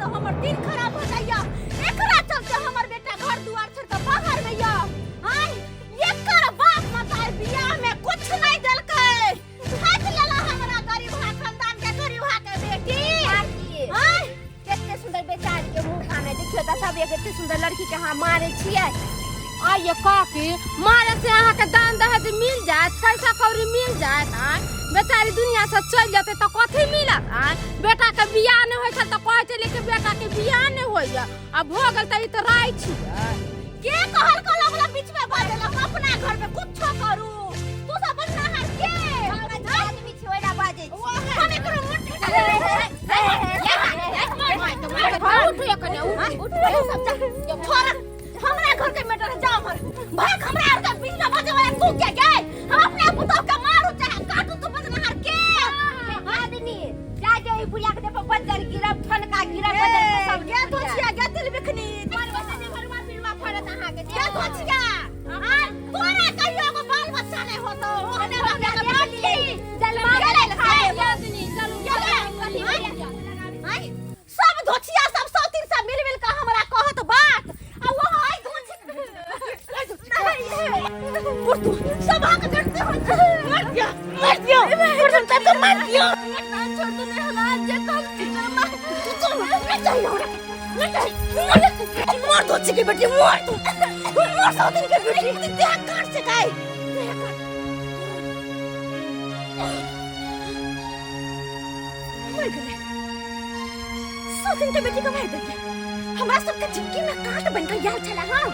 तऽ हमर दिन खराब हो जाइया। एकरा चलते हमर बेटा घर दुआर छोड़ के बाहर में या। आय एकर बाप मतार बियाह में कुछ नहीं देलकै। ठक लेला हमरा गरीब हा खानदान के गरीब हा के बेटी। काकी, आय कते सुंदर बेचारी के मुंह खाना देखियो त सब एक एते सुंदर लड़की के अहाँ मारे छियै। आइए काकी, मारे से अहाँके दान दहेज मिल जायत, पैसा कौड़ी मिल जायत? आय बेचारी दुनिया से चलि जेतै तऽ कथी मिलत? आय बेटा के बियाह नहि होइ छल तऽ कहै छलै कि बेटा के बियाह नहि होइया, आ भऽ गेल तऽ ई तऽ राय छियै। के कहल कहल वाला बीच में बाजल, हम अपना घर में कुछो करू, तू सब बनहार के हमरा जे आदमी छै ओहिना बाजै छी। हम एकरो मुट्ठी उठू कने, उठ, उठ। छोड़, हमरा घर के मैटर जा मर भाग। हमरा आर के बीच में बजे वाला तू के गए? हम अपने पुतोह के मारू चाहे काटू, तू बजनहार के आदमी जा जा, ई बुढ़िया के देखो, बज्जर गिरब, ठनका गिरब, बज्जर खसब। गे तो छिया गे तिल बिखनी, फड़त अहाँके गे तो छिया। आ तोरा कहियो एगो बाल बच्चा नहीं होतो, ओहने हमरा के बेटी जलमा गेलै खाए। गेलै। आय, सब धोछिया सब सौतीन सब मिल मिल के हमरा कहत बात, आ वो आई धोछी पुरतु सब आके डरते हो। मर गया, मर गया पुरतु तब तो मर गया। छोड़ दे नहीं होला जे कल मां तू नहीं चाहिए हमरा, नहीं चाहिए। मर धोछी की बेटी, मर तू, मर सौतीन के बेटी। देह काट से गाय, देह काट। मर गए सौतीन के बेटी के मार देलिए। हमरा सबके जिंदगी में कांट बन के आयल छला। हाँ,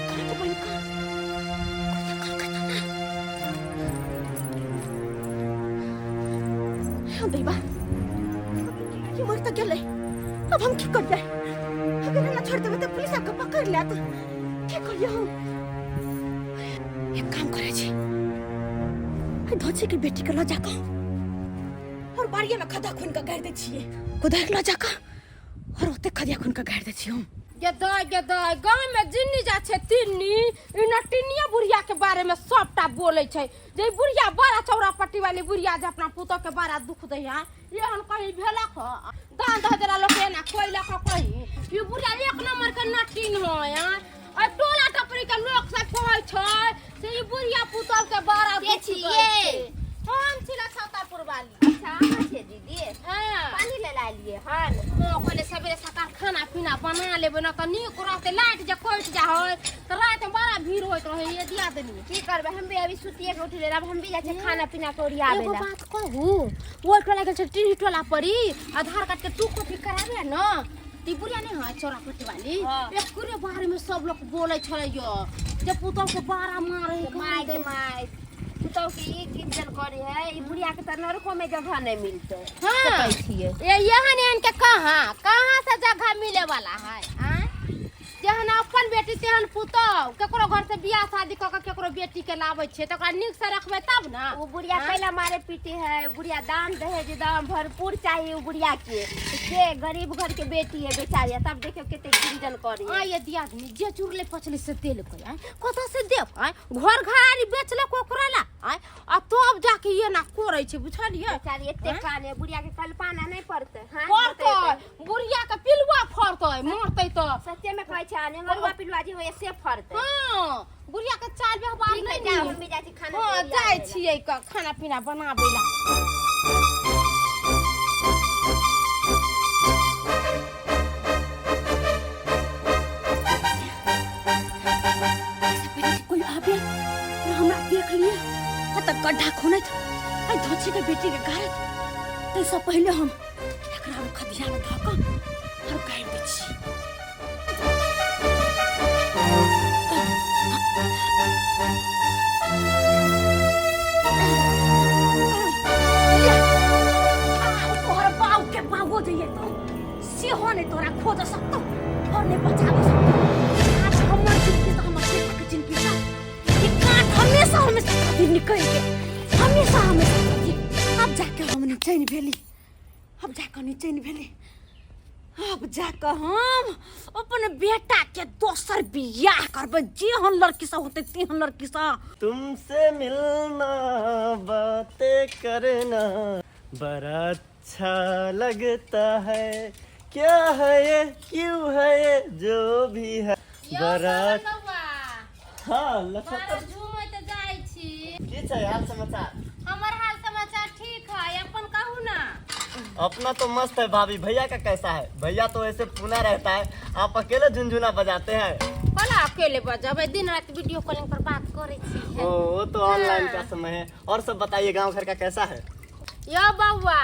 कांट बन के हाँ दैबा, बेटी मर तऽ गेलै, अब हम की करियै? अगर हमरा छोड़ देबै तऽ पुलिस आबि कऽ पकड़ लेत। की करियै हम? एक काम करै छी, धोछी के बेटी के लऽ जाकऽ और बाड़िए में खद्दा खून के गाड़ि दै छियै। कोदारि लऽ जाकऽ और ओते खदिया खून के गाड़ि दै छियै हम। गे दाय, गे दाय, गाँव में जिन्नी जा छै तिन्नी, ई नटिनिया बुढ़िया के बारे में सबटा बोलै छै जे ई बुढ़िया बड़ा चौड़ा पट्टी वाली बुढ़िया जे अपना पुतोह के बड़ा दुख दै है। एहन कहीं भेलक ह? दान दह देला लोक एना कोइलक ह कहीं? ई बुढ़िया एक नंबर के नटिन है। आ टोला टपरी के लोक सब कहै छै से ई बुढ़िया पुतोह के बड़ा के दुख दै छियै? छै। हम छिला छातापुर वाली। अच्छा, अहाँ छियै दीदी? हाँ। पानी ले लालियै हन? हाँ, पहिले सवेरे सकाल खाना पीना बना लेबै ने तऽ नीक रहतै। लाइट जे कटि जाइ है तऽ रातिमे बड़ा भीड़ होइत रहै। ये दिया देनी। की करबै, हम भी अभी सुतिए के उठले, अब हम भी जाइ छियै खाना पीना के ओरियाबै एगो ला। बात कहू, ओहि टोला गेल छै टीढ़ी टोला परी आधार कार्ड के टू कॉपी कराबे न ती बुढ़िया नहीं है चौरा पट्टी वाली। एकरे बारे में सब लोग बोले छलै यो जे पुतोह के बारा मारे। माय गे माय, पुतहु के ई किंजन करे है, ई बुढ़िया के तऽ नरको में जगह नहीं मिलते। हाँ। से कहै छियै। ये एहन एहन के कहाँ कहाँ से जगह मिले वाला है? आँय, जेहन अपन बेटी तेहन पुतोह। केकरो घर से बियाह शादी कऽ के केकरो बेटी के लाबै छियै तऽ ओकरा नीक से रखबै तब ने। वो बुढ़िया हाँ? कैला मारे पीटे है? बुढ़िया दान दहेज दाम भरपूर चाहिए वो बुढ़िया के। के गरीब घर के बेटी है बेचारी, तब देखियो कते गिंजन करे। आ ये दियादनी जे चुरले पचले से देलकै। आँय, कतऽ से देब? आँय, घर घरारी बेचलक ओकरा ला। आँय, आ तब जाके ये ना करै छै, बुझलियै? बेचारी एते हाँ? काने, बुढ़िया के कल्पना नहीं पड़ते। हाँ, फड़तै। बतेतै। बुढ़िया के पिलुआ फड़तै मरतै तऽ। सच्चे में कहै छै, नेंगरुआ पिलुआ जे होइए से फड़तै। हाँ, बुढ़िया के चाल व्यवहार ठीक है, नहीं जाओ, नीक। हम भी जाइ छी खाना हाँ, के जाइ ओरियाबै ला। छियै खाना पीना बनाबै ला। ऐसे पहिले कि कोई आबे और हमरा देख लिए आ तऽ गड्ढा खुनैत आ धोछी के बेटी के गाड़ैत, ताहिसँ पहिले हम एकरा खदिया में धऽ कऽ और गाड़ि दै छी। तोहर बाऊ के बाबो जइए तो सेहो नहि तोरा खोज सकतौ और नहि बचाबो सकतौ। आज हमर जिंदगी से हमर बेटा के जिंदगी से ई कांट हमेशा हमेशा खातिर निकल के हमेशा हमेशा खातिर। अब जाके हम निचैन भेली, अब जाके निचैन भेली। अब जाके हम अपन बेटा के दोसर बियाह करबै, जेहन लड़की सब होतै तेहन लड़की सब। तुमसे मिलना, बातें करना बड़ा अच्छा लगता है, क्या है ये, क्यों है ये, जो भी है बड़ा। हाँ, लखन। झूमैत जाइ छी। की छै हाल समाचार? हमर हाल समाचार ठीक है, अपन कहू ना। अपना तो मस्त है भाभी। भैया का कैसा है? भैया तो ऐसे पुना रहता है, आप अकेले झुनझुना बजाते हैं। भला अकेले बजबै, दिन रात वीडियो कॉलिंग पर बात करै छी। ओ, वो तो ऑनलाइन का समय है। और सब बताइए, गांव घर का कैसा है? यो बौआ,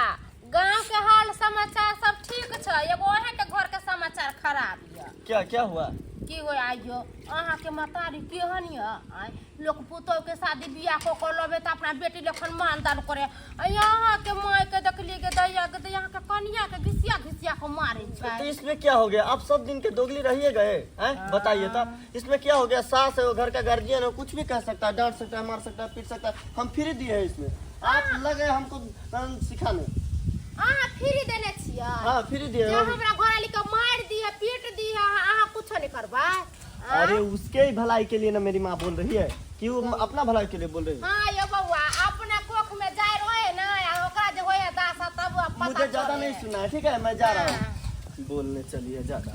गांव के हाल समाचार सब ठीक छै, एगो अहाँ के घर के समाचार खराब यऽ। क्या क्या हुआ? की हो आइयो, अहाँ के महतारी केहन यऽ? आँय, लोक पुतोह के शादी बियाह कऽ कऽ लबे तऽ अपना बेटी लखन मान दान करे, आ अहाँ के माय के देखलियै के दैया के दैया के कनिया के घिसिया घिसिया के मारे छै। तो इसमें क्या हो गया? आप सब दिन के दोगली रहिए गए हैं, बताइए तो इसमें क्या हो गया? सास है, वो घर का गार्जियन है, कुछ भी कह सकता है, डांट सकता है, मार सकता है, पीट सकता है। हम फिर दिए हैं इसमें, आप लगे हमको सिखाने। अहाँ फ्री देने छियै? हाँ, फिर दिए जे हैं। हमरा घरवाली के मारि दिए, पीट दिए, अहाँ कुछो नहीं करबै? आँय? अरे, उसके ही भलाई के लिए ना मेरी माँ बोल रही है, कि वो अपना भलाई के लिए बोल रही है। हाँ यो बौआ, अपना कोख में जाय रहे ना, आ ओकरा जे होय दासा तब पता मुझे ज्यादा चले। नहीं सुना है, ठीक है, मैं जा रहा हूँ। बोलने चलिए ज्यादा।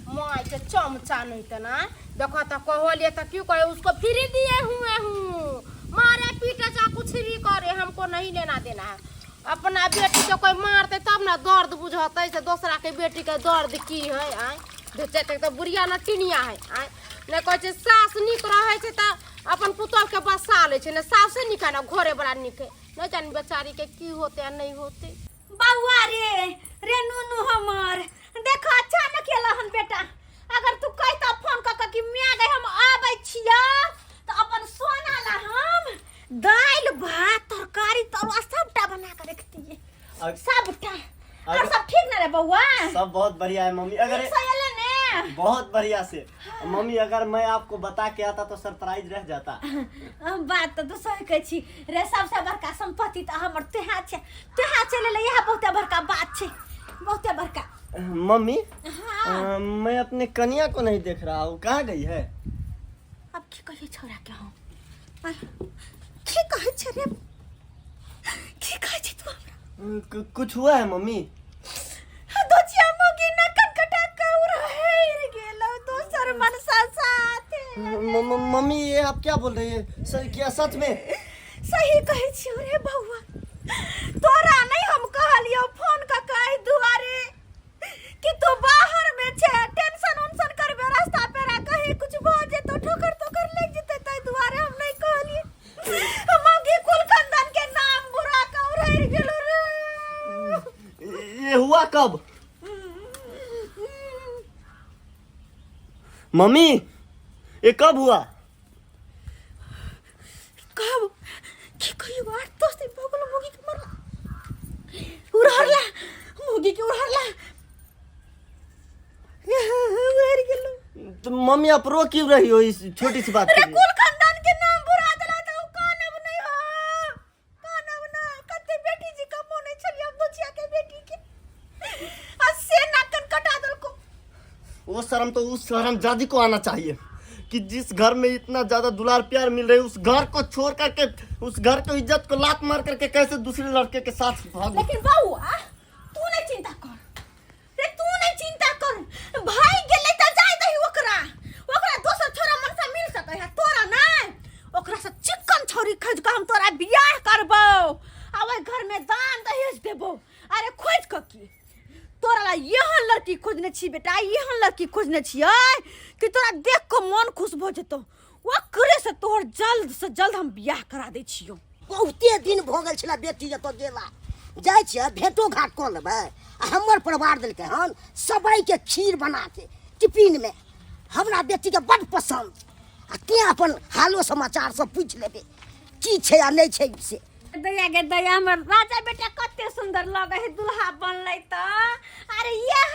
माय के चमचा नहीं तो ना देखो तो कहलिए तो क्यों कहे, उसको फ्री दिए हुए हूँ, मारे पीटे चाहे कुछ भी करे, हमको नहीं लेना देना है। अपना बेटी के कोई मारते तब ना दर्द बुझते, से दोसरा के बेटी के दर्द की है? आय बेचे तक तो बुढ़िया न टिनिया है। आय नहीं कहै छै सास नीक रहै छै तऽ अपन पुतोह के बसा लै छै ने, सासे नीक है ना घरे बड़ा नीक है। नहीं जानी बेचारी के की होते आ नहीं होते। बौआ रे, रे नुनू हमर, देखो अच्छा न केला हन बेटा। अगर तू कहता फोन क के कि माय गई हम आबै छियै, तऽ अपन सोना ला हम दालि भात तरकारी तरुआ सबटा बना के रखतियै। सबटा। और सब ठीक ना रे बौआ? सब बहुत बढ़िया है मम्मी। अगर ठीक से एले ने? बहुत बढ़िया से मम्मी। अगर मैं आपको बता के आता तो सरप्राइज रह जाता। बात तऽ तू सही कहै छी रे। सबसे बड़का संपत्ति तऽ हमर तेहा छै, तेहा चलि एलै, इएह बहुते बड़का बात छै, बहुते बड़का। मम्मी। हाँ। मैं अपने कनिया को नहीं देख रहा हूँ, कहाँ गई है? अब की कहिए छोरा के हम? आय, की कहै छै रे, की कहै छै तू हमरा? कुछ हुआ है मम्मी? दोचिया मोगी न कनकटा कौर हेर गेलो दोसर मनसा साथे। मम्मी, ये आप क्या बोल रही है? सर, क्या सच में? सही कहै छियौ रे बौआ। तोरा नहीं हम कहलियौ फोन क कहि दुआरे कि तू बाहर में छे, टेंशन उनसन करबे, रास्ता पेरा कहीं कुछ भ जेतो, ठोकर तोकर लागि जेतै, ताहि दुआरे हम नहीं कहलियै। मौगी कुल खानदान के नाम बुरा क उड़ैर गेलो रे। ये हुआ कब मम्मी? ये कब हुआ? कब की कहियो, 8-10 दिन भऽ गेल मौगी के मरला, उड़हरला मौगी के, उड़हरला उड़ि गेलो। तो मम्मी, आप रो क्यों रही हो इस छोटी सी बात के अरे, लिए? कुल खानदान के नाम बुरा देला तऽ उ कानब नहि हो, कानब ना? कते बेटी जी कमौने छलियै हम दोचिया के बेटी के, आ से नाकन कटा देलको। वो शर्म तो उस शर्म को आना चाहिए कि जिस घर में इतना ज्यादा दुलार प्यार मिल रही है, उस घर को छोड़ करके, उस घर को इज्जत को लात मार करके कैसे दूसरे लड़के के साथ भाग। लेकिन बौआ, तू नहीं चिंता कर रे, तू नहीं चिंता कर। भाई गेलै तऽ जाय दही ओकरा, ओकरा दोसर छोरा मनसा मिल सकै है, तोरा नहीं। ओकरा से चिकन छोरी खोज कऽ हम तोरा बियाह करबौ आ ओहि घर में दान दहेज देबौ। अरे, खोज कऽ की, तोरा ला एहन लड़की खोजने छी बेटा, एहन लड़की खोजने छियै कि तोरा देख कऽ मन खुश भऽ जेतौ। ओकरे से तोहर जल्द से जल्द हम बियाह करा दै छियौ। बहुते दिन भऽ गेल छलै बेटी एतऽ गेला, जाइ छियै भेंटो घाट कऽ लेबै। आ हमर परिवार देलकै हन सबैके खीर बना के टिफिनमे, हमरा बेटीके बड्ड पसन्द। आ तेँ अपन हालो समाचार सब पूछि लेबै, की छै आ नहि छै से। दया गे दया, हमर राजा बेटा कते सुंदर लगे है दुल्हा बनलै तऽ। अरे, यह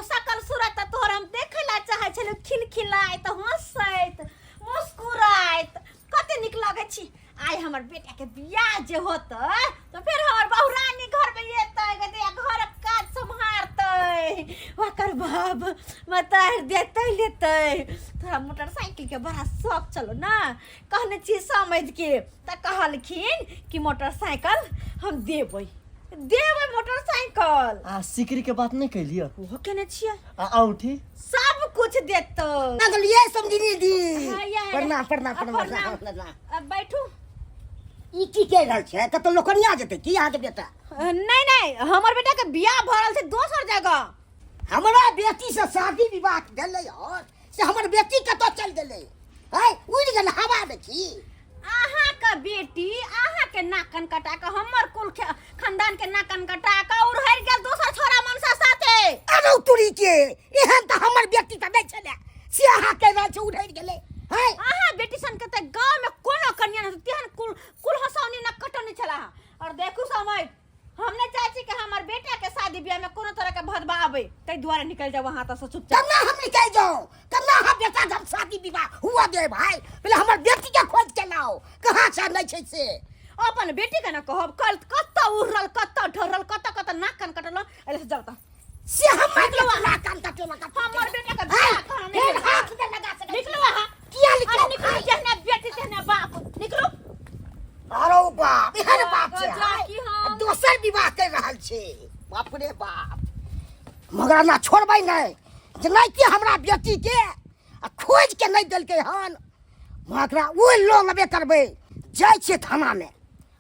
सकल सूरत तऽ तोहर हम देखै ला चाहै छलहुँ, खिलखिलाइत हँसैत मुस्कुराइत कते नीक लगै छी। आइ हमर बेटा के बियाह जे होतै तऽ फेर हमर बहुरानी घर में एतै गे दया, घरक काज सम्हारतै, ओकर बाप मतार देतै लेतै। तोरा मोटरसाइकिल के बड़ा शौक चलो ना, कहने छी समझ के तऽ कहलखिन कि मोटरसाइकिल हम देबै। देबै मोटरसाइकिल। आ सिकरी के बात नहीं कैलियो? ओहो केने छियै। आ औठी? सब कुछ देतौ। लगलियै समझिनी दी। हाँ, या, या। प्रणाम प्रणाम। आ, प्रणाम प्रणाम। प्रणाम। अब बैठू। ई की कहि रहल छै? कतौ लोकनिया जेतै की अहाँके बेटा? नहीं नहीं, हमर बेटा के बियाह भऽ रहल छै दोसर जगह। हमरा बेटी से शादी विवाह भेलै हन से हमर बेटी कतऽ चलि गेलै? है उड़ि गेल हवा देखी। अहाँ के बेटी अहाँ के नाकन कटा के, हमर कुल खानदान के नाकन कटा के उड़हरि गेल दोसर छोरा मनसा साथे। अरे तुरी के, एहन तऽ हमर बेटी तऽ नहि छलै से अहाँ कहि रहल छै उड़हरि गेलै। है अहाँ बेटी सन के तऽ गाँव में कोनो कन्या नहीं, तेहन कुल कुल हसौनी न कटनी छला। और देखू समय, हम नहीं चाहे छी कि हमर बेटा के शादी ब्याह में कोनो तरह के भदवा आबे, ताहि दुआरे निकल जाओ वहां तऽ चुपचाप। कन्ना हम निकल जाओ? कन्ना हम बेटा के हम शादी विवाह हुआ दे भाई? पहले हमर बेटी के खोज के लाओ, कहाँ छै नहीं छै से। अपन बेटी के ना कहब कल कतऽ उड़ल, कतऽ ढरल, कतऽ कतऽ नाक कान कटल, एले से जाओ तऽ। से हमर बेटा नाक कान कटे लगा। हमर बेटा के बियाह कहाँ नहीं फेर भेल। हाथ में लगा सकै। निकलो अहाँ। किया निकलो? अरे निकलो, जेहने बेटी तेहने बाप, निकलो। अरे बाप, एहन बाप छै। जा की हम। दोसर विवाह कर रहल छै। बाप रे बाप, मगर ना छोड़बै नहि जेना कि हमरा बेटी के आ खोज के नहि देलकै हन, मगरा ओ लऽ लेबे करबै। जाइ छियै थानामे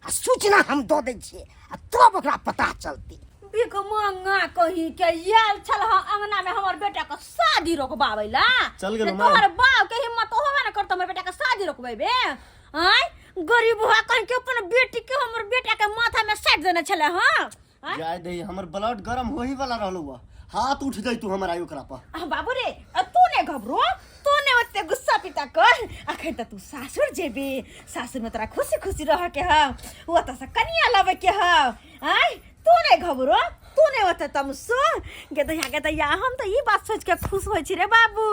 आ सूचना हम दऽ दै छियै आ तब ओकरा पता चलतै। भीख मांगा कहीं के आयल छल हँ अंगना में हमर बेटा के शादी रोकबाबै ला। चल गेलौ से माय। तोहर बाप के हिम्मत होबे न करतो हमर बेटा के शादी रोकबेबे। आँय गरीब हुआ कहीं के अपन बेटी के हमर बेटा के माथा में साटि देने छले हँ। आँय? जाय दे, हमर ब्लड गरम होही वाला रहलो हुआ, हाथ उठ जाई तू हमरा ओकरा पर। आ बाबू रे, आ तू ने घबरो, तू ने ओते गुस्सा पिता कर। अखन त तू सासुर जेबे, सासुर में तोरा खुशी खुशी रह के ह, ओतऽ से कनिया लबे के ह। आँय तू ने घबरो, तू ने ओते तमसो। गेदैया गेदैया, हम तऽ ई बात सोच के खुश होइ छी रे बाबू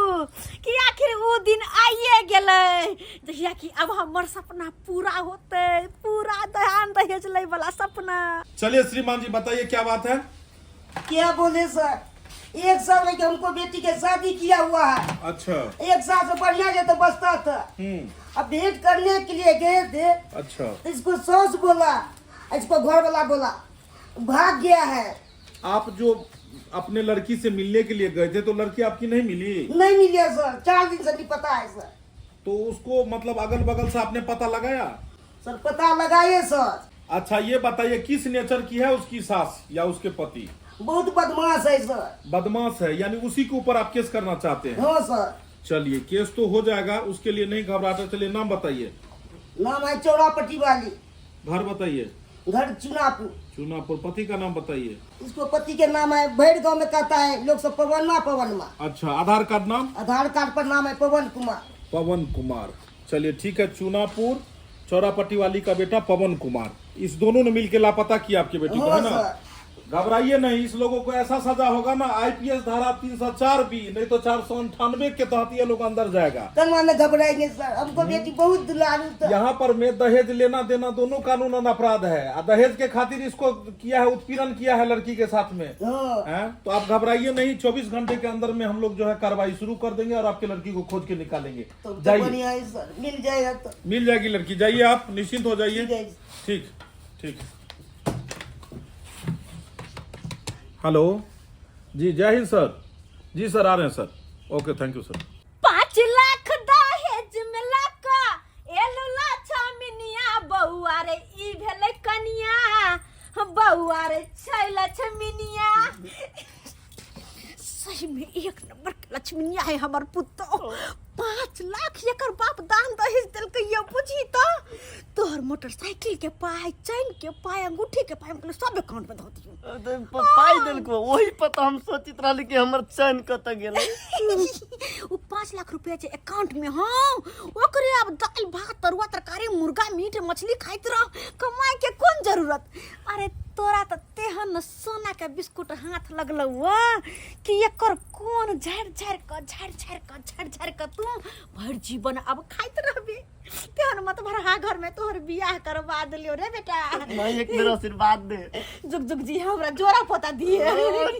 कि आखिर उ दिन आइए गेलै जहिया कि अब हमर सपना पूरा होतै, पूरा दहान दहेज लै वाला सपना। चलिए श्रीमान जी, बताइए क्या बात है? क्या बोले सर, एक साल लेके हमको बेटी के शादी किया हुआ है। अच्छा। एक साल से बढ़िया जो तो बसता था। अब भेंट करने के लिए गए थे। अच्छा। तो इसको सास बोला, इसको घर वाला बोला, भाग गया है। आप जो अपने लड़की से मिलने के लिए गए थे तो लड़की आपकी नहीं मिली? नहीं मिली है सर, 4 दिन से नहीं पता है सर। तो उसको मतलब अगल बगल से आपने पता लगाया? सर पता लगाए सर। अच्छा ये बताइए, किस नेचर की है उसकी सास या उसके पति? बहुत बदमाश है सर। बदमाश है, यानी उसी के ऊपर आप केस करना चाहते हैं? हाँ सर। चलिए केस तो हो जाएगा, उसके लिए नहीं घबराते। चलिए नाम बताइए। नाम है चौरापट्टी वाली। घर बताइए। घर चुनापुर। चुनापुर। पति का नाम बताइए। इसको पति के नाम है भैर गांव में कहता है लोग सब पवनमा पवनमा। अच्छा, आधार कार्ड नाम? आधार कार्ड पर नाम है पवन कुमार। पवन कुमार, चलिए ठीक है। चुनापुर चौरापट्टी वाली का बेटा पवन कुमार, इस दोनों ने मिलके लापता किया आपकी बेटी को, है ना? हाँ, घबराइए नहीं, इस लोगों को ऐसा सजा होगा ना, आईपीएस धारा 304 बी नहीं तो 498 के तहत ये लोग अंदर जाएगा। कन्वा में घबराएंगे सर, हमको बेटी बहुत दुलारू था। यहाँ पर में दहेज लेना देना दोनों कानूनन अपराध है, और दहेज के खातिर इसको किया है, उत्पीड़न किया है लड़की के साथ में। हाँ। हैं? तो आप घबराइए नहीं, 24 घंटे के अंदर में हम लोग जो है कार्रवाई शुरू कर देंगे और आपकी लड़की को खोज के निकालेंगे। तो जाइए। बढ़िया है सर, मिल जाएगा तो। मिल जाएगी लड़की, जाइए आप निश्चिंत हो जाइए। ठीक है। ठीक ठीक। हेलो जी, जय हिंद सर। जी सर आ रहे हैं sir. Okay thank you sir. 5 lakh दहेज में लका एलो लाछा मिनिया, बउआ रे ई भेलै कनिया, बउआ रे छै लक्ष्मीनिया। सही में एक नंबर के लक्ष्मीनिया है हमर पुतोह। 5 लाख एकर बाप दान दहेज देलकै ये, बुझी तो तोहर मोटरसाइकिल के पाई, चैन के पाई, अंगूठी के पाई, हम सब अकाउंट में धो दियो। तो पाई देलको, वही पता हम सोचित रहली कि हमर चैन कतऽ गेलै। उ 5 लाख रुपया जे अकाउंट में हौ, ओकरे अब दाल भात तरुआ तरकारी मुर्गा मीट मछली खाइत रह, कमाए के कोन जरूरत। अरे तोरा त तेहन सोना के बिस्कुट हाथ लगलौ कि एकर कोन झाड़ि झाड़ि कऽ झाड़ि झाड़ि कऽ झाड़ि झाड़ि कऽ तू भरि जीवन अब खाइत रहबे। तेहन मत भरहा घर में तोहर बियाह करवा देलियो रे बेटा। नहीं एक मेरा आशीर्वाद दे। जुग जुग जी हमरा जोड़ा पोता दिए।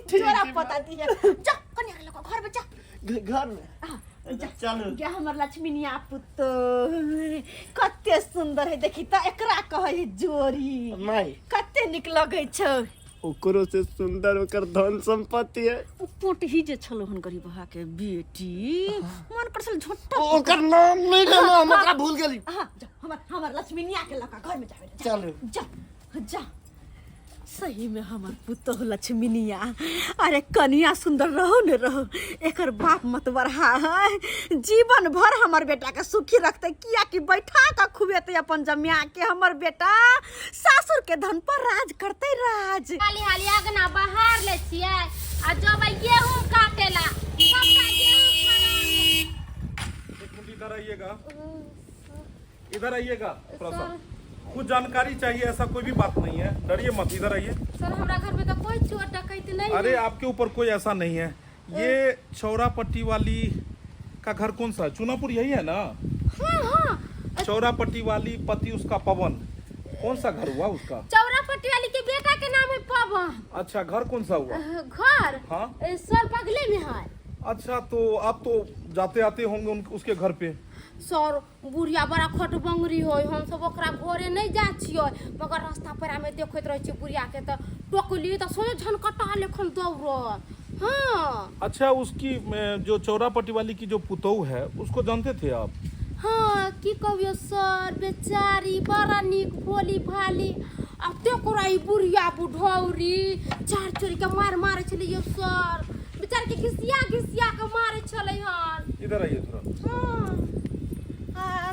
ठीक जोड़ा है। पोता दिए। जा कन्या के लऽ कऽ घर में जा। घर में? चलू। गे हमर लक्ष्मीनिया पुतोह, कते सुंदर है, देखी त एकरा कहै है जोड़ी। माई, कते नीक लगै छौ। ओकरो से सुंदर ओकर धन संपत्ति है। ओ पोटही जे छलो हन गरीबहा के बेटी, मन कर छल झोंटा। ओकर नाम नहीं लेना, हम ओकरा भूल गेली। हाँ, जा, हमर हमर लक्ष्मीनिया के लका घर में जाबे। चलू। जा जा। सही में हमर पुतोह लक्ष्मीनिया। अरे कनिया सुंदर रहो न रहो, एकर बाप मत बढ़ा है, जीवन भर हमर बेटा के सुखी रखते, किया कि बैठा के खुएते अपन जमिया के। हमर बेटा सासुर के धन पर राज करते राज। हाली हाली अगना बहार ले छियै आ जब गेहूं काटेला सबटा गेहूं खराब। एक मिनट इधर आइएगा, इधर आइएगा थोड़ा सा, कुछ जानकारी चाहिए, ऐसा कोई भी बात नहीं है, डरिए मत, इधर आइए। सर, हमरा घर में तो कोई चोर डकैत नहीं। अरे आपके ऊपर कोई ऐसा नहीं है। ये चौरापट्टी वाली का घर कौन सा है? चुनापुर यही है ना? हाँ हाँ। चौरापट्टी वाली, पति उसका पवन, कौन सा घर हुआ उसका? चौरापट्टी वाली के बेटा के नाम है पवन। अच्छा, घर कौन सा हुआ? घर? हाँ। सर, बगले में है। अच्छा, तो आप तो जाते आते होंगे उसके घर पे? सर, बुढ़िया बड़ा खटबंगरी होय, हम सब ओकरा घरे नहीं जा छियै, मगर रास्ता पेरा में देखैत रहै छियै बुढ़िया के, तऽ टोकली तऽ सोझे झनकटा लेखन दौड़त। हाँ। अच्छा, उसकी जो चौरापट्टी वाली की जो पुतोह है, उसको जानते थे आप? हाँ, की कहियो सर, बेचारी बड़ा नीक भोली भाली, आ तेकरा ई बुढ़िया बुढ़ौरी चार चोरी के मार मारे छलै यौ सर, बेचारी के घिसिया घिसिया के मारे छलै हन। इधर आइए थोड़ा। हाँ, आ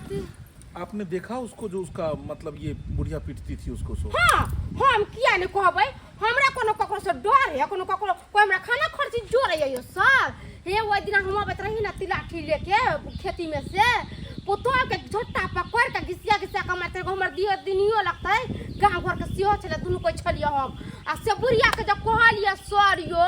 आपने देखा उसको, जो उसका मतलब ये बुढ़िया पीटती थी उसको सो? हाँ, हम किया नहीं कहबै, हमरा कोनो ककरो से डर है? कोनो ककरो कोई हमरा खाना खर्ची जोड़े यौ सर? हे, ओहि दिना हम अबैत रही ना तिलाठी लेके खेती में से, पुतोह के झोटा पकड़ के घिसिया घिसिया के मारते। हमर दियो दिनियो लगतै, गाँव घर के सेहो छलै, दुनू कोइ छलियै हम, आ से बुढ़िया के जब कहलियै सर यो,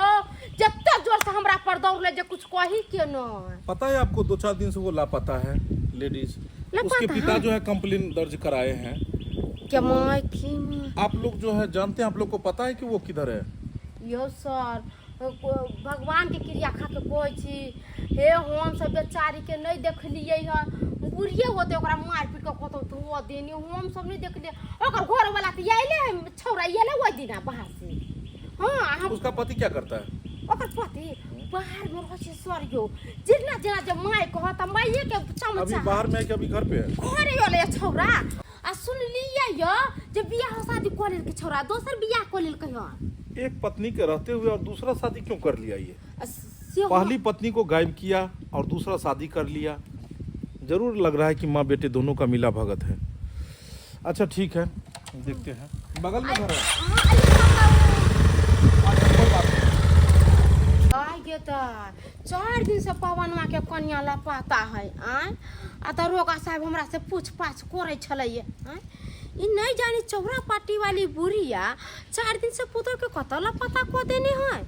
जते जोर से हमरा पर दौड़ले जे कुछ कही के नहीं। पता है आपको, 2-4 दिन से वो लापता है लेडीज। लापता उसके पिता है? जो है कंप्लेन दर्ज कराए हैं। के माय की माय। आप लोग जो है जानते हैं, आप लोग को पता है कि वो किधर है? यो सर, भगवान के क्रिया खा के कहै छी, हे हम सब बेचारी के नहीं देखलियै हन, बुढ़िए होते ओकरा मारि पीट के कतौ धो देनी, हम सब नहीं देखलियै। ओकर घर वाला तऽ आयले है, छौड़ा आयले ओहि दिना बाहर से। हाँ, हम उसका पति क्या करता है? ओकर पति बाहर में रहै छै सर यो, जेना जेना जे माय कहत माइये के चमचा। अभी बाहर में है कि अभी घर पे है? घरे अलै छौड़ा, आ सुनलियै यो जे बियाह शादी कऽ लेलकै छौड़ा, दोसर बियाह कऽ लेलकै हन। एक पत्नी के रहते हुए और दूसरा शादी क्यों कर लिया ये? आ से पहली पत्नी को गायब किया और दूसरा शादी कर लिया, जरूर लग रहा है कि माँ बेटे दोनों का मिला भगत है। अच्छा ठीक है, देखते हैं, बगल में घर है। अच्छा, कोई बात नहीं। आइ गे तऽ 4 दिन से पवनवा के कनिया लापता है। आँय, आ दरोगा साहब हमरा से पूछ पाछ करै छलै। आँय, ई नहीं जानी चौरा पाटी वाली बुढ़िया 4 दिन से पुतोह के कतऽ लापता कऽ देने है।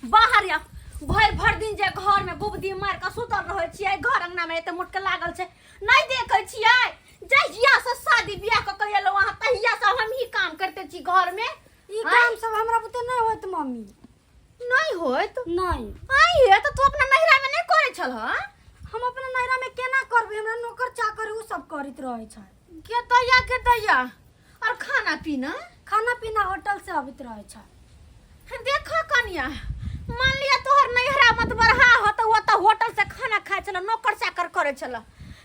बाहर या भरि भरि दिन जे घर में गुबदी मार के सुतल रहै छियै, घर अंगना में एते मोटके लागल छै, नहीं देखै छियै? जहिया से शादी बियाह कऽ के एलहुँ अहाँ, तहिया से हम ही काम करते छी घर में। ई काम सब हमरा बुते नहीं होत मम्मी। नहीं होत? नहीं। आई हे, तऽ तू अपना नैहरा में नहीं करै छल हँ? हम अपना नैहरा में केना करबै, हमरा नौकर चाकर उ सब करैत रहै छै। के दैया, के दैया? और खाना पीना? खाना पीना होटल से अबैत रहै छै। देखो कनिया, मान लिया तोहर नैहरा मत बढ़ा हो तऽ ओतऽ होटल से खाना खाइ छल, नौकर चाकर करै छल,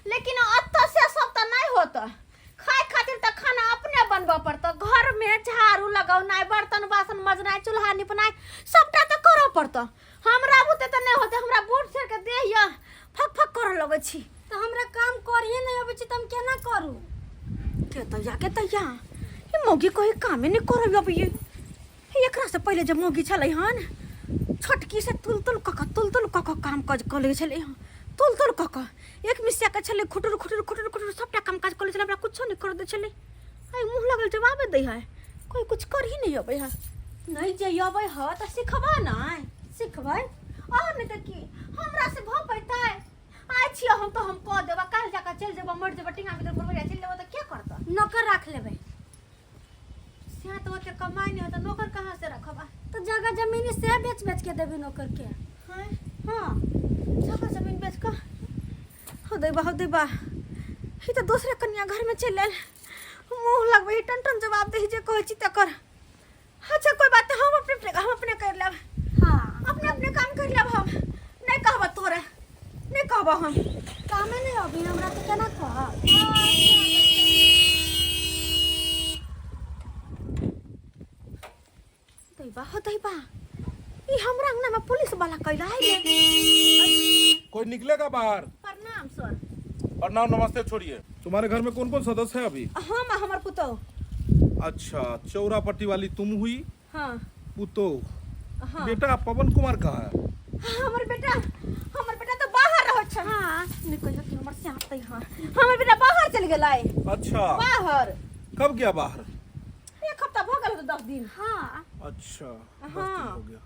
लेकिन ओतऽ से सब तऽ नहीं होत। खाय खातिर तऽ खाना अपने बनबऽ पड़तौ, घर में झाड़ू लगौनाइ, बर्तन बासन मजनाइ, चूल्हा निपनाइ, सबटा तऽ करऽ पड़तौ। हमरा बुते तऽ नहि होतै, हमरा बूढ़ छेड़ के देह यऽ फक फक करऽ लगै छी। तऽ हमरा काम करिए नहीं अबै छै तऽ हम केना करू? के तैया, के तैया, ई मौगी कोई कामे नहीं करब अब। ये एकरा से पहिले जे मौगी छलै हन छोटकी, से तुल तुल कऽ कऽ, तुल तुल कऽ कऽ काम काज कऽ लै छलै हन, तुल तुल कऽ कऽ एक मिसिया के छलै, खुटुर खुटुर खुटुर खुटुर सबटा काम काज कऽ लै छलै, हमरा कुछो नहि कर दै छलै। आइ मुँह लगल जवाबे दै है, कोई कुछ कर ही नहीं अबै है। नहीं जे अबै है तऽ सिखबा नहि? सिखबै। और नहि तऽ की, हमरा से भऽ पैतै? आइ छियै हम तऽ हम कऽ देबऽ, काल्हि जाकऽ चलि जेबऽ, मरि जेबऽ, टींगा भीतर भुरभुरिया चलि जेबऽ तऽ के करतऽ? नौकर राख लेबै। से तऽ ओते कमाइ नहि होतऽ, नौकर कहाँ से रखबा? तऽ जगह जमीन से बेच बेच के देबै नौकर के। हाँ? हाँ। जगह जमीन बेच कऽ? हो दैबा, हो दैबा, ई तऽ दोसरे कनिया घरमे चलि आयल। मुँह लगबै है, टन टन जवाब दै जे कहै छी तकर। अच्छा कोई बात नहीं, हम अपने अपने हम अपने कर लेब। हाँ। अपने अपने काम कर लेब हम। नहीं कहब तोरा, नहीं कहब हम। कामे नहीं अभी हमरा तऽ केना कहब? दैबा, हो दैबा, ई हमरा अंगना में पुलिस वाला कैला है रे। कोई निकलेगा बाहर? प्रणाम सर। प्रणाम नमस्ते छोड़िए, तुम्हारे घर में कौन कौन सदस्य है अभी? हम आ हमर पुतोह। अच्छा, चौरा पट्टी वाली तुम हुई? हाँ। पुतोह। हाँ। बेटा पवन कुमार कहाँ है? हमर बेटा, हमर बेटा तो बाहर रहो छ। हां, नहीं कहियो कि हमर से आते। हां, हमर बेटा बाहर चल गेलै। अच्छा। बाहर। कब गया बाहर? एक हफ्ता भ गेल, 10 दिन। हाँ। अच्छा, 10 दिन हाँ। हो गया।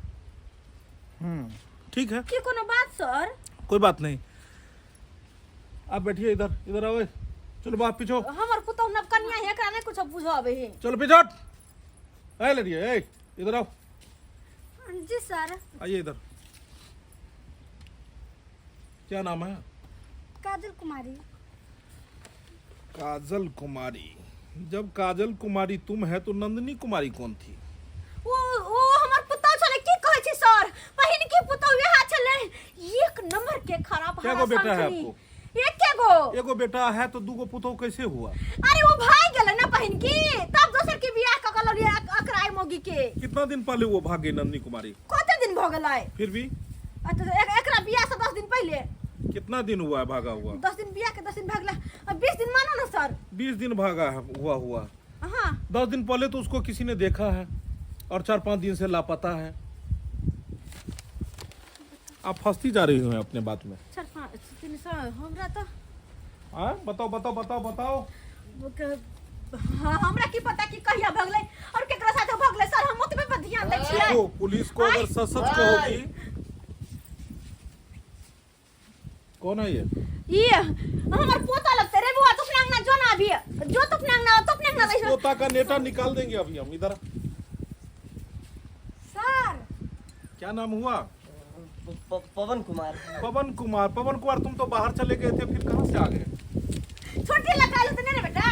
ठीक है। की कोनो बात सर? कोई बात नहीं, आप बैठिए इधर, इधर आओ। चलो बाप पीछो। हमर पुतोह नव कन्या है, एकरा नहीं कुछ बुझाबे है। चलो पीछो। ए लड़िए, ए इधर आओ। जी सर। आइए इधर। क्या नाम है? काजल कुमारी। काजल कुमारी। जब काजल कुमारी तुम है तो नंदिनी कुमारी कौन थी? ओ ओ हमर पुतोह छले। की कहै छी सर, पहिन के पुतोह वएह छले, एक नंबर के खराब। क्या गो बेटा है आपको? एके गो। एगो बेटा है तो दूगो पुतोह कैसे हुआ? अरे वो भाग गेलै ना पहिन की, तब दोसर के बियाह क के ललियै अकराय मौगी के। कितना दिन पहले वो भाग गई नंदिनी कुमारी? कते दिन भ गेलै? फिर भी? अच्छा, एकरा बियाह से 10 दिन पहले। कितना दिन हुआ है भागा हुआ? 10 दिन बियाह के 10 दिन भागला, अब 20 दिन मानो ना सर। 20 दिन भागा है, हुआ हुआ। हाँ। 10 दिन पहले तो उसको किसी ने देखा है और 4-5 दिन से लापता है। आप फंसती जा रही हो अपने बात में। 4-5 दिन सर हमरा तो हाँ, बताओ बताओ बताओ बताओ। हाँ, हमरा की पता कि कहिया भगलै और केकरा साथे भगलै सर, हम ओतबे पर ध्यान दै छियै। देखो, पुलिस को अगर सच सच कहोगी। कौन है ये? ये हमर पोता लगते रे बुआ, तू अपना अंगना जो ना अभी, जो तू अपना अंगना, तू अपना अंगना दै। पोता का नेटा निकाल देंगे अभी हम। इधर। सर। क्या नाम हुआ? पवन कुमार। पवन कुमार, पवन कुमार तुम तो बाहर चले गए थे, फिर कहाँ से आ गए? छुट्टी लगा होते नहीं रे बेटा।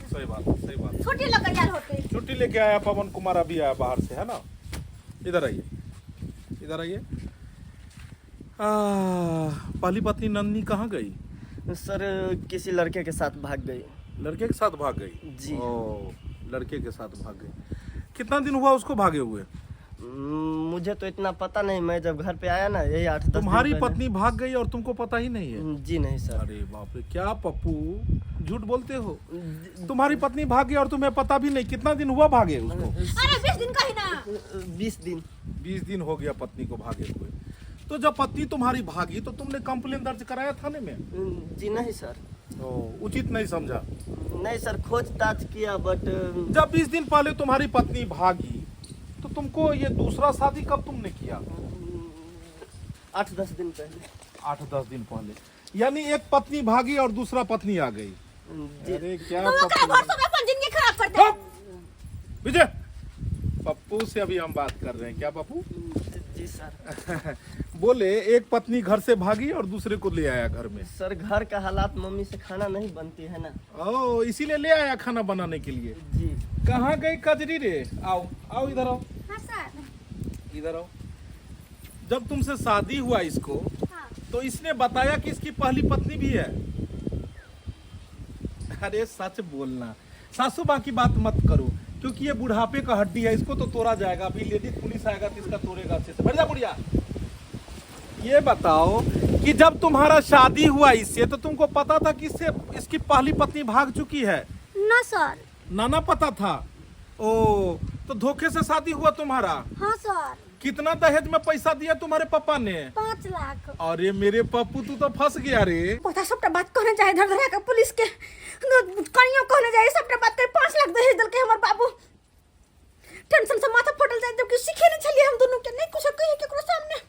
सही बात है, सही बात। छुट्टी लगा यार होते। छुट्टी लेके आया पवन कुमार, अभी आया बाहर से, है ना? इधर आइए, इधर आइए। पहली पत्नी नंदिनी कहाँ गई? सर, किसी लड़के के साथ भाग गई। लड़के के साथ भाग गई? जी। ओ, लड़के के साथ भाग गई। कितना दिन हुआ उसको भागे हुए? मुझे तो इतना पता नहीं, मैं जब घर पे आया ना यही 8-10 दिन तुम्हारी पहले। पत्नी भाग गई और तुमको पता ही नहीं है? जी नहीं सर। अरे बाप रे, क्या पप्पू झूठ बोलते हो? तुम्हारी पत्नी भाग गई और तुम्हें पता भी नहीं। कितना दिन हुआ भागे उसको? अरे 20 दिन कही ना। 20 दिन। 20 दिन हो गया पत्नी को भागे हुए। तो जब पत्नी तुम्हारी भागी तो तुमने कंप्लेन दर्ज कराया थाने में? जी नहीं सर। ओ, उचित नहीं समझा? नहीं सर, खोज ताज किया बट जब 20 दिन पहले तुम्हारी पत्नी भागी तो तुमको ये दूसरा शादी कब तुमने किया? 8-10 दिन पहले। 8-10 दिन पहले, यानी एक पत्नी भागी और दूसरा पत्नी आ गई। जी। अरे क्या तो ओकरा पप्पू। घर सब अपन जिंदगी खराब कर दे। चुप! विजय, पप्पू से अभी हम बात कर रहे हैं। क्या पप्पू? जी सर। बोले एक पत्नी घर से भागी और दूसरे को ले आया घर में। सर, घर का हालात, मम्मी से खाना नहीं बनती है ना। ओ, इसीलिए ले आया खाना बनाने के लिए। जी। कहाँ गई कजरी रे? आओ आओ, इधर आओ। हाँ सर। इधर आओ। जब तुमसे शादी हुआ इसको, हाँ। तो इसने बताया कि इसकी पहली पत्नी भी है? अरे सच बोलना, सासू माँ की बात मत करो, क्योंकि ये बुढ़ापे का हड्डी है, इसको तो तोड़ा जाएगा। अभी लेडीज पुलिस आएगा तो इसका तोड़ेगा अच्छे से। बढ़िया बुढ़िया, ये बताओ कि जब तुम्हारा शादी हुआ इससे तो तुमको पता था कि इससे इसकी पहली पत्नी भाग चुकी है? ना सर। नाना पता था? ओ, तो धोखे से शादी हुआ तुम्हारा? हाँ सर। कितना दहेज में पैसा दिया तुम्हारे पापा ने? 5 लाख। अरे मेरे पप्पू, तू तो फंस गया रे। पता सबटा बात कहने जाए धर धरा के पुलिस के, कनियो कहने जाए सबटा बात कर। 5 लाख दहेज देलकै हमर बाबू। टेंशन से माथा फटल जाए, जबकि सीखे नहीं छलिए हम दोनों के, नहीं कुछ कही केकरो सामने।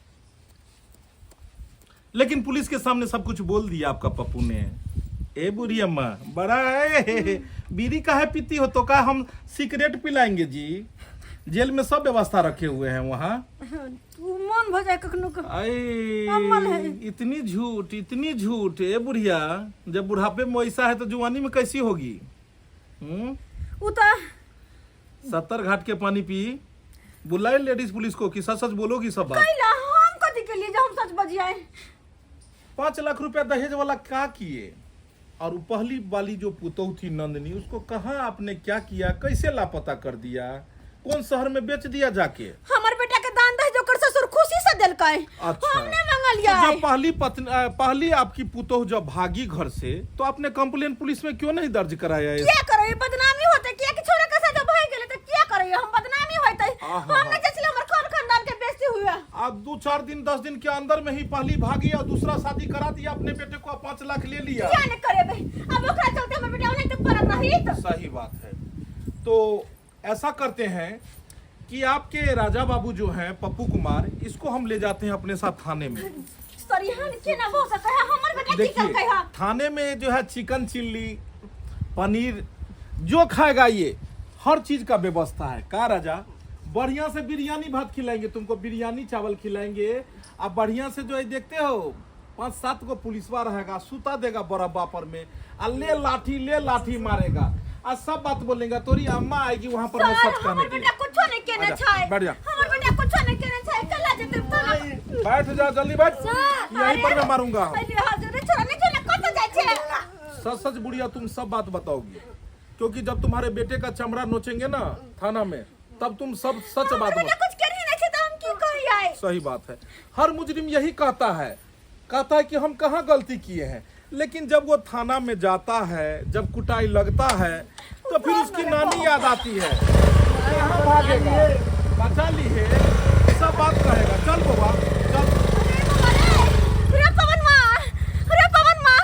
लेकिन पुलिस के सामने सब कुछ बोल दिया आपका पप्पू ने। ए बुढ़ी अम्मा, बड़ा है बीड़ी काहे पीती हो? तो का हम सिगरेट पिलाएंगे जी? जेल में सब व्यवस्था रखे हुए हैं वहाँ। तू मन मन भऽ जाय कखनो के अम्मल है। आई इतनी झूठ, इतनी झूठ। ए बुढ़िया, जब बुढ़ापे में वैसा है तो जुआनी में कैसी होगी? हम्म उ तऽ 70 घाट के पानी पी। बुलाए लेडीज पुलिस को कि सच सच बोलोगी सब बात? कैला हम कथी के लिए जे हम सच बजियाए? 5 लाख रुपया दहेज वाला का किए? और वो पहली वाली जो पुतोह थी नंदनी, उसको कहाँ आपने क्या किया, कैसे लापता कर दिया, कौन शहर में बेच दिया जाके? हमर बेटा के दान दहेज ओकर ससुर खुशी से देलकै। अच्छा। हम नहि मंगलियै। तो जब पहली पत्नी, पहली आपकी पुतोह जब भागी घर से, तो आपने कंप्लेन पुलिस में क्यों नहीं दर्ज कराया? ये किया करे, बदनामी होते। किया कि छोरा के साथ भाग गेलै त किया करे हम, बदनामी होते। आहा। हम नहि चाहै हमर खान खानदान के बेइज्जती हुए। आप 2-4 दिन 10 दिन के अंदर में ही पहली भागी और दूसरा शादी करा दिया अपने बेटे को, 5 लाख ले लिया। किया नहीं करेबै? अब ओकरा चलते हमर बेटा ओनाहिते पड़ल रही त। सही बात है। तो ऐसा करते हैं कि आपके राजा बाबू जो हैं पप्पू कुमार, इसको हम ले जाते हैं अपने साथ थाने में। सर, यहाँ केना भऽ सकै है? हमर बेटा की देखिए, केलकै है? थाने में जो है चिकन चिल्ली, पनीर जो खाएगा, ये हर चीज का व्यवस्था है। का राजा, बढ़िया से बिरयानी भात खिलाएंगे तुमको, बिरयानी चावल खिलाएंगे। आप बढ़िया से जो है देखते हो, 5-7 को पुलिसवा रहेगा, सुता देगा बरब्बा पर में, आ ले लाठी, ले लाठी मारेगा, आ सब बात बोलेगा। तोरी अम्मा आएगी वहां पर में सर, सच कहने हमर के बेटा लिए। कुछो नहीं केने आजा, छै। बैठ जा। हमर बेटा कुछो नहीं केने छै। कला जेतै थाना। बैठ जा, जल्दी बैठ, यहीं पर मैं मारूंगा। अरे हजूर, छोरा नहीं छोरा, कत जाइ छै? सच सच बुढ़िया तुम सब बात बताओगी, क्योंकि जब तुम्हारे बेटे का चमड़ा नोचेंगे ना थाना में, तब तुम सब सच हमर बात बेटा कुछ केने नहीं छै त हम की कहियै? सही बात है। हर मुजरिम यही कहता है, कहता है कि हम कहाँ गलती किए हैं, लेकिन जब वो थाना में जाता है, जब कुटाई लगता है, तो फिर उसकी नानी याद आती है। कहाँ भागेगा, बचा ली है, सब बात कहेगा। चल बाबा चल। रे पवन माँ, रे पवन माँ,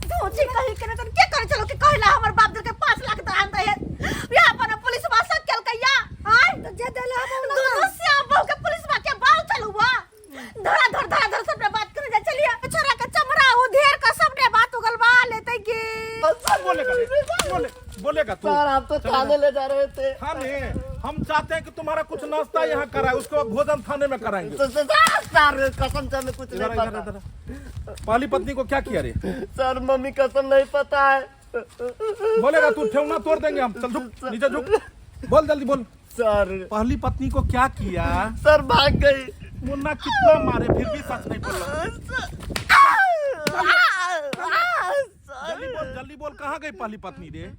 धोची कही के तन के करे चलो के कहला हमर बाप दल के 5 लाख दान दे या अपन पुलिस बा सब केलकै या आय तऽ जे देला हम दोनों श्याम बहू के पुलिस बा के बाल चलुआ धरा धर धरा धर सबने बात करे जा। चलिए, छोरा के चमड़ा उधेर के सबने बात उगलवा लेते के। बोलेगा रे, बोले बोलेगा तू? सर, आप तो थाने ले जा रहे थे। थाने? हम चाहते हैं कि तुम्हारा कुछ नाश्ता यहाँ कराए, उसके बाद भोजन थाने में कराएंगे। सर, सर, सर, कसम से हमें कुछ इधर नहीं आ, इधर आ, पता। इधर आ। पहली पत्नी को क्या किया रे? सर, मम्मी कसम नहीं पता है। बोलेगा तू? ठेवना तोड़ देंगे हम। चल झुक, नीचे झुक, बोल, जल्दी बोल। सर, पहली पत्नी को क्या किया? सर, भाग गई। मुन्ना कितना मारे फिर भी सच नहीं बोल रहा। जल्दी बोल, जल्दी बोल, कहाँ गई पहली पत्नी रे?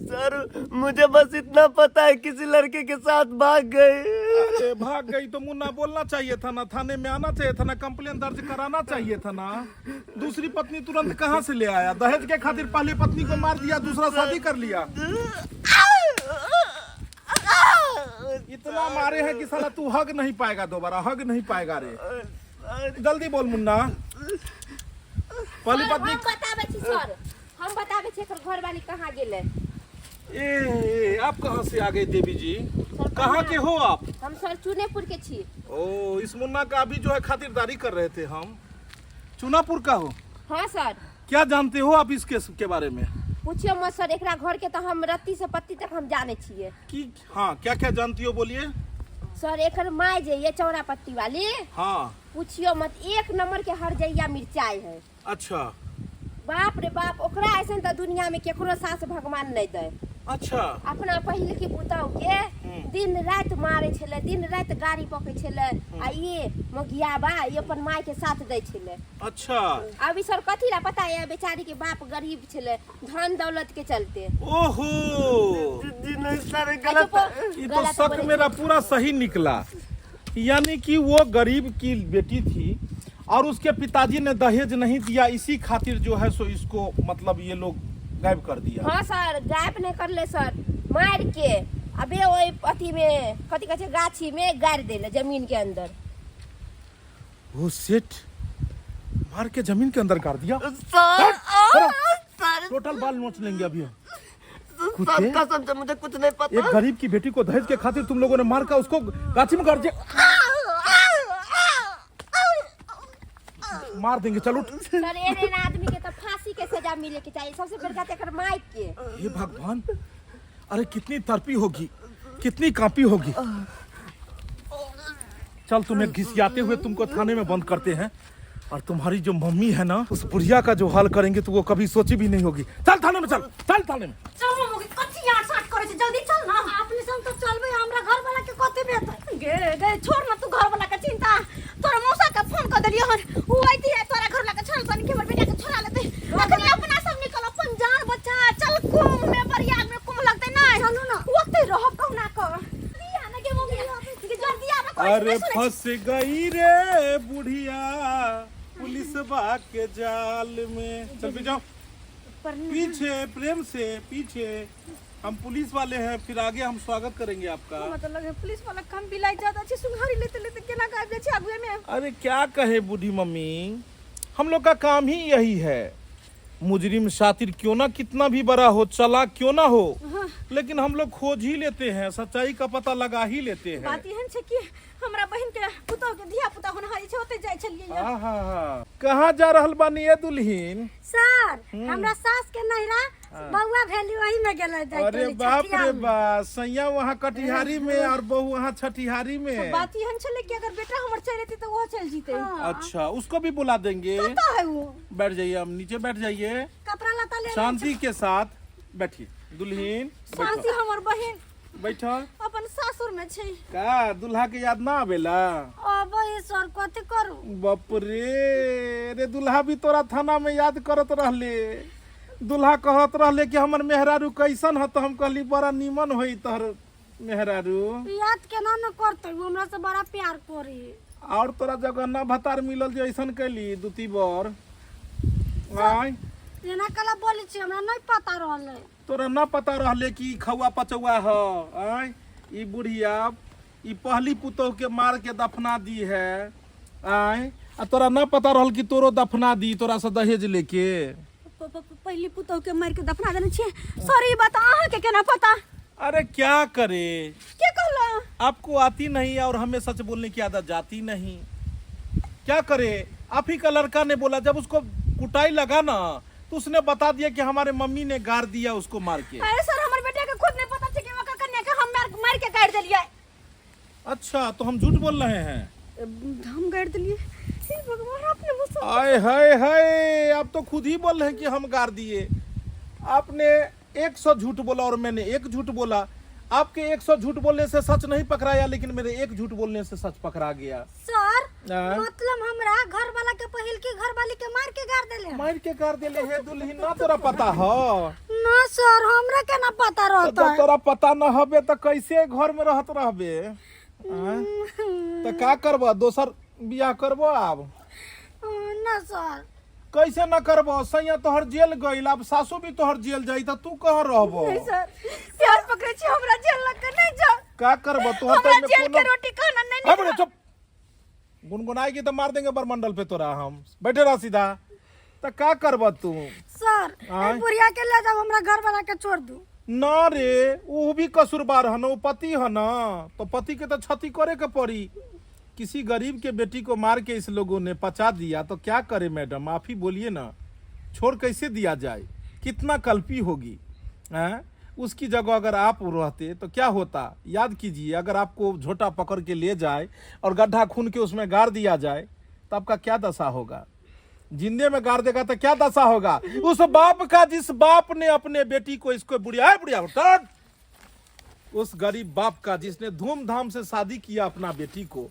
सर, मुझे बस इतना पता है, किसी लड़के के साथ भाग गई। अरे भाग गई तो मुन्ना बोलना चाहिए था ना, थाने में आना चाहिए था ना, कंप्लेन दर्ज कराना चाहिए था ना। दूसरी पत्नी तुरंत कहाँ से ले आया? दहेज के खातिर पहली पत्नी को मार दिया, दूसरा शादी कर लिया। इतना मारे हैं कि साला तू हग नहीं पाएगा, दोबारा हग नहीं पाएगा रे। जल्दी बोल मुन्ना, पहली सर, पत्नी। हम बताबै छी सर, हम बताबै छी एकर घरवाली कहाँ गेलै। ए, ए, आप कहाँ से आ गए देवी जी? कहाँ के हो आप? हम सर चुनेपुर के छी। ओ, इस मुन्ना का अभी जो है खातिरदारी कर रहे थे हम। चुनापुर का हो? हाँ सर। क्या जानते हो आप इस केस के बारे में? पूछियो मत सर, एकरा घर के तऽ हम रत्ती से पत्ती तक हम जानै छियै। कि हाँ, क्या क्या जानती हो, बोलिए। सर, एकर माय जे ये चौरा पत्ती वाली, पूछियो मत, एक नंबर के हरजैया मिरचाई है। बाप रे बाप, ओकरा ऐसन तऽ दुनिया में केकरो सास भगवान नहीं दे। अपना पहिल के पुतहु के दिन राति मारे छलै, दिन राति गाड़ी पकै छलै, आ ये मोगियाबा ये अपन माय के साथ दै छलै। अभी सर कथी ला पता है? बेचारी के बाप गरीब छलै, धन दौलत के चलते। ओहो। जी नहीं सर, गलत। ये तो शक मेरा पूरा सही निकला, यानी कि वो गरीब की बेटी थी और उसके पिताजी ने दहेज नहीं दिया, इसी खातिर जो है सो इसको मतलब ये लोग गायब कर दिया। हाँ सर, गायब नहीं करले सर, मार के अबे ओहि अथी में कथी कहै छै, गाछी में गाड़ि देले जमीन के अंदर। वो सेठ, मार के जमीन के अंदर गाड़ दिया। Sir, sir. टोटल बाल नोच लेंगे अभी हम। सर, कुत्ते? कसम से मुझे कुछ नहीं पता। एक गरीब की बेटी को दहेज के खातिर तुम लोगों ने मार का उसको गाछी में गाड़ दिया। मार देंगे, चल उठ। सर, एहन एहन आदमी के तऽ फांसी के सजा मिले के चाहिए, सबसे बड़का तऽ एकर माय के। हे भगवान, अरे कितनी तड़पी होगी, कितनी कांपी होगी। चल तुम्हें घिसियाते हुए तुमको थाने में बंद करते हैं और तुम्हारी जो मम्मी है ना उस बुढ़िया का जो हाल करेंगे तो वो कभी सोची भी नहीं होगी। चल थाने में, चल चल थाने में। चल मम्मी, कथी यार साट करे छै, जल्दी चल ना। अपने संग तो चलबै, हमरा घर वाला के कथी भेतै? गे गे, छोड़ ना तू घर वाला के चिंता। तोरा मौसा के फोन कर देलियो हन, उ आइती है तोरा घर वाला के छोड़ तनी के हमर बेटा के छोड़ा लेते। अखनी अपना सब निकल, अपन जान बचा चल। कुंभ में, प्रयाग में कुंभ लगते ना, चलू ना। ओते रहब कहुना क दिया ना गे मम्मी के, जल्दी आबे। अरे फंस गई रे बुढ़िया पुलिस के जाल में। चल भी जाओ पीछे, प्रेम से पीछे। हम पुलिस वाले हैं, फिर आगे हम स्वागत करेंगे आपका। मतलब है पुलिस वाला कम बिलाई ज्यादा छै, सुंघारी लेते लेते केना के आबि जाइ छै आगुए में। अरे क्या कहे बूढ़ी मम्मी, हम लोग का काम ही यही है। मुजरिम शातिर क्यों ना कितना भी बड़ा हो, चला क्यों ना हो, लेकिन हम लोग खोज ही लेते हैं, सच्चाई का पता लगा ही लेते हैं। बात एहन छै कि हमरा बहिन के पुतोह के धिया पुता होनहारी छै, ओते जाइ छलियै। आहा, कहाँ जा रहल बानी ये दुल्हीन? सर, हमरा सास के नैहरा बउआ भेली, वही में गेलै जाइ। अरे बाप रे बा, सैया वहाँ कटिहारी में और बहू वहाँ छठिहारी में। बात एहन छलै कि अगर बेटा हमर चलि एतै तऽ ओहो चलि जीतै। अच्छा, उसको भी बुला देंगे। कतऽ है ओ? बैठ जाइए, हम नीचे बैठ जाइए। कपड़ा लत्ता ले। शांति के साथ बैठिए दुल्हीन। शांति हमर बहिन बैठो। अपन सासुर में छै। का दुल्हा के याद ना आवेला? अब सर, कथी करू? बाप रे रे, दुल्हा भी तोरा थाना में याद करत रहले। दुल्हा कहत रहले कि हमर मेहरारू कैसन ह, तो हम कहली बड़ा नीमन होई तोहर मेहरारू। याद केना न करतै, उ हमरा से बड़ा प्यार करी। और तोरा जगह ना भतार मिलल जे ऐसन कैली दुती बर आय? एना कला बोलै छी? हमरा नहीं पता रहलै। तोरा ना पता रहले कि ई खौआ पचौआ ह? आय, ई बुढ़िया ई पहली पुतोह के मार के दफना दी है। आय, आ तोरा ना पता रहल कि तोरो दफना दी तोरा से दहेज लेके? पहली पुतोह के मार के दफना देने छियै सर, ई बात अहाँ के केना पता? अरे क्या करे। के कहला? आपको आती नहीं और हमें सच बोलने की आदत जाती नहीं, क्या करे। आप ही का लड़का ने बोला, जब उसको कुटाई लगा ना तो उसने बता दिया कि हमारे मम्मी ने गार दिया उसको मार के। अरे सर, हमर बेटा के खुद नहीं पता छै कि ओकर कन्या के हम मार मार के गाड़ि देलियै। अच्छा, तो हम झूठ बोल रहे हैं? हम गाड़ि देलियै? हे भगवान, अपने मुँह। आय हाय हाय, आप तो खुद ही बोल रहे हैं कि हम गार दिए। आपने 100 झूठ बोला और मैंने एक झूठ बोला। आपके 100 झूठ बोलने से सच नहीं पकड़ाया, लेकिन मेरे एक झूठ बोलने से सच पकड़ा गया। सर, हाँ? मतलब हमरा घर वाला के पहिल के घर वाली के मार के गाड़ देले? मार के गार देले हे दुल्हन, ना तोरा पता हो? ना सर, हमरा के ना पता तो रहता। तोरा पता न हबे तो कैसे घर में रहत रहबे? आँय? तो का करब, दोसर बियाह करबो आब? ना सर। कैसे न करबो? सैया तोहर जेल गइल, अब सासू भी तोहर जेल जाई त तू कहाँ रहबो? नहीं सर, प्यार पकड़े छी, हमरा जेल लग के नहीं जाओ। का करबो तोहर? हमरा तो जेल के रोटी खाना नहीं। हाँ, बोले चुप। गुनगुनाएगी तो मार देंगे बरमंडल पे तोरा हम। बैठे रह सीधा। त का करब तू? सर, आँय? ए बुढ़िया के ले जाओ, हमरा घर वाला के छोड़ दू। ना रे, वो भी कसूरवार है ना, वो पति है ना, तो पति के तो क्षति करे के पड़ी। किसी गरीब के बेटी को मार के इस लोगों ने पचा दिया तो क्या करे मैडम, आप ही बोलिए ना, छोड़ कैसे दिया जाए? कितना कल्पी होगी हैं? उसकी जगह अगर आप रहते तो क्या होता? याद कीजिए, अगर आपको झोटा पकड़ के ले जाए और गड्ढा खून के उसमें गाड़ दिया जाए तो आपका क्या दशा होगा? जिंदे में गाड़ देगा तो क्या दशा होगा उस बाप का, जिस बाप ने अपने बेटी को इसको बुढ़िया है, बुढ़िया उठा। उस गरीब बाप का जिसने धूमधाम से शादी किया अपना बेटी को,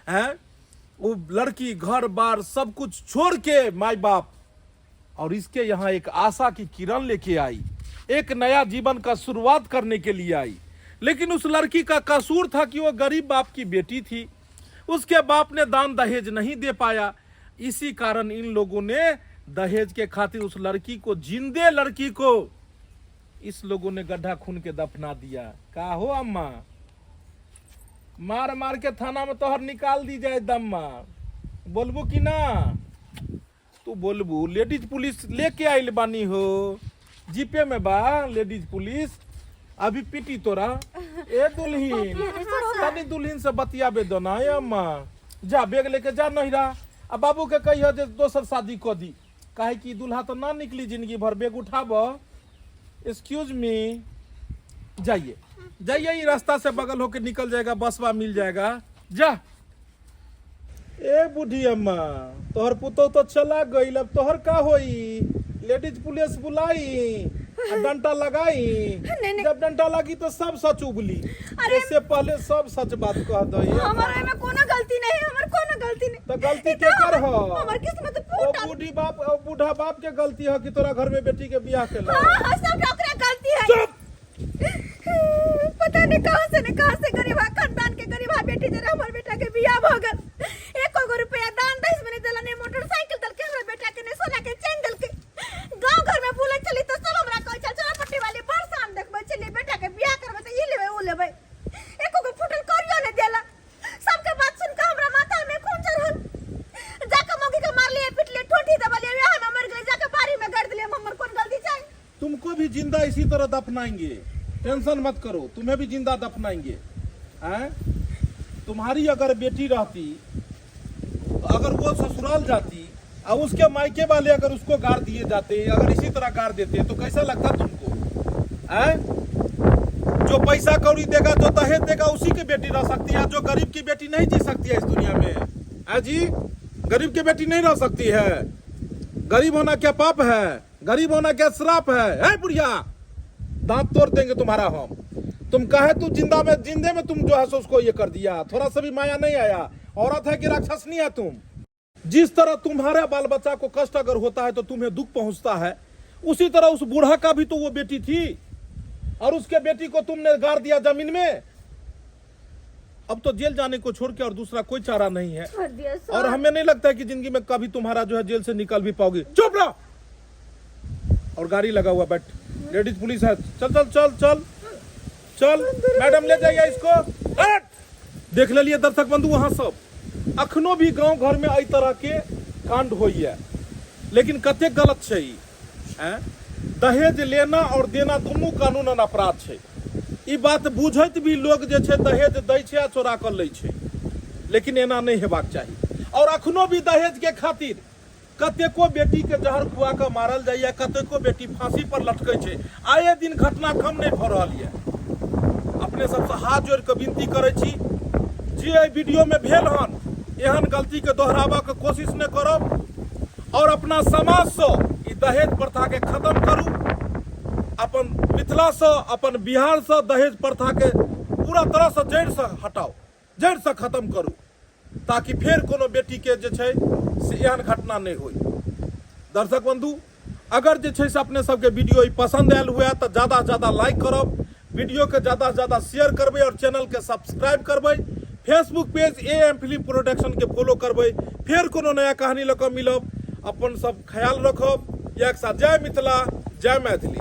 हैं, वो लड़की घर बार सब कुछ छोड़ के माई बाप और इसके यहाँ एक आशा की किरण लेके आई, एक नया जीवन का शुरुआत करने के लिए आई। लेकिन उस लड़की का कसूर था कि वो गरीब बाप की बेटी थी, उसके बाप ने दान दहेज नहीं दे पाया। इसी कारण इन लोगों ने दहेज के खातिर उस लड़की को, जिंदे लड़की को इस लोगों ने गड्ढा खून के दफना दिया। का हो अम्मा, मार मार के थाना में तोहर निकाल दी जाए दम्मा, बोलबू कि ना तू? बोलबू? लेडीज पुलिस लेके आइल बानी हो, जीपे में बा लेडीज पुलिस, अभी पीटी तोरा। ए दुल्हीन, तनी दुल्हीन से बतियाबे दो ना। ए अम्मा, जा बैग लेके जा नहिरा आ बाबू के कहियो जे दोसर शादी कऽ दी, काहे कि दुल्हा तो ना निकली जिंदगी भर। बैग उठाब। एक्सक्यूज मी, जाइए जाइए, ये रास्ता से बगल होके निकल जाएगा, बसवा मिल जाएगा, जा। ए बूढ़ी अम्मा, तोहर पुतोह तो चला गईल, अब तोहर का होई? लेडीज पुलिस बुलाई आ डंटा लगाई। नहीं, नहीं। जब डंटा लगी तो सब सच उबली। अरे- इससे पहले सब सच बात कह दही। हमर एमे कोनो गलती नहीं, हमर कोनो गलती नहीं। तो गलती ई तो के कर हो? हमर किस्मत ओ फूटल। बूढ़ी बाप, ओ बूढ़ा बाप के गलती है कि तोरा घर में बेटी के बियाह केला? हाँ हाँ, सब ओकरे गलती है। चुप! पता नहीं कहाँ से ने कहाँ से गरीबा खानदान के गरीबा बेटी जरा हमर बेटा के बियाह भ गेल, एको गो रुपया दान दहेज में नहीं देला, ने मोटरसाइकिल देलके हमरा बेटा के, ने सोना के चेन देलके। गांव घर में बोले चली तो सब हमरा कहै छल चोरा पट्टी वाली बड़ शान देखबै छली, बेटा के बियाह करबै तऽ ई लेबै ओ लेबै, एको गो फूटल करियो नहीं देला। सबके बात सुन के हमरा माथा में खून चढ़ल, जाके मौगी के मारलिए पिटलिए ठोठी दबलिए, वएह में मर गेलै, जाके बाड़ी में गाड़ि देलिए। हमर कोन गलती छै? तुमको भी जिंदा इसी तरह दफनाएंगे, टेंशन मत करो, तुम्हें भी जिंदा दफनाएंगे। हैं? तुम्हारी अगर बेटी रहती तो अगर वो ससुराल जाती और उसके मायके वाले अगर उसको गार दिए जाते, अगर इसी तरह गार देते तो कैसा लगता तुमको? हैं? जो पैसा कौड़ी देगा, जो दहेज देगा, उसी की बेटी रह सकती है। जो गरीब की बेटी नहीं जी सकती है इस दुनिया में। है जी, गरीब की बेटी नहीं रह सकती है। गरीब होना क्या पाप है? गरीब होना क्या श्राप है? है बुढ़िया, दांत तोड़ देंगे तुम्हारा हम। तुम कहे तू जिंदा में, जिंदे में तुम जो है सो उसको ये कर दिया, थोड़ा सा भी माया नहीं आया। औरत है कि राक्षसनी है तुम? जिस तरह तुम्हारे बाल बच्चा को कष्ट अगर होता है तो तुम्हें दुख पहुंचता है, उसी तरह उस बूढ़ा का भी तो वो बेटी थी और उसके बेटी को तुमने गाड़ दिया जमीन में। अब तो जेल जाने को छोड़ के और दूसरा कोई चारा नहीं है। छोड़ दिया सर। और हमें नहीं लगता है कि जिंदगी में कभी तुम्हारा जो है जेल से निकल भी पाओगी। चुप रहो और गाड़ी लगा हुआ बैठ, लेडीज पुलिस है, चल चल चल चल चल, मैडम ले जाइए इसको। हट! देख ले लिए दर्शक बंधु, वहां सब अखनो भी गांव घर में एहि तरह के कांड होइए, लेकिन कतेक गलत छै ई, हैं? दहेज लेना और देना दुनू कानूनन अपराध छै। ई बात बुझैत भी लोग जे छै दहेज दै छै आ चोरा कऽ लै छै, लेकिन एना नहि हेबाक चाही। और अखनो भी दहेज के खातिर कतेको बेटी के जहर खुआ कऽ मारल जाइए, कतेको बेटी फांसी पर लटकै छै। आए दिन घटना कम नहि भऽ रहल यऽ। अपने सबसँ हाथ जोड़ि कऽ विनती करै छी, जे एहि वीडियो में भेल हन एहन गलती के दोहराबऽ के कोशिश नहि करब और अपना समाजसँ ई दहेज प्रथा के खत्म करू। अपन मिथिलासँ, अपन बिहारसँ दहेज प्रथा के पूरा तरहसँ जड़िसँ हटाउ, जड़िसँ खत्म करू, ताकि फेर कोनो बेटीके जे छै से एहन घटना नहि होइ। दर्शक बंधु, अगर जे छै से अपने सबके वीडियो ई पसंद आयल हुए तऽ ज़्यादा से ज़्यादा लाइक करब, वीडियो के ज़्यादा से ज़्यादा शेयर करबै और चैनल के सब्सक्राइब करबै। Facebook page A M film production के फॉलो करबै। फेर कोनो नया कहानी लऽ कऽ मिलब। अपन सब ख्याल रखब। एक साथ जय मिथिला, जय मैथिली।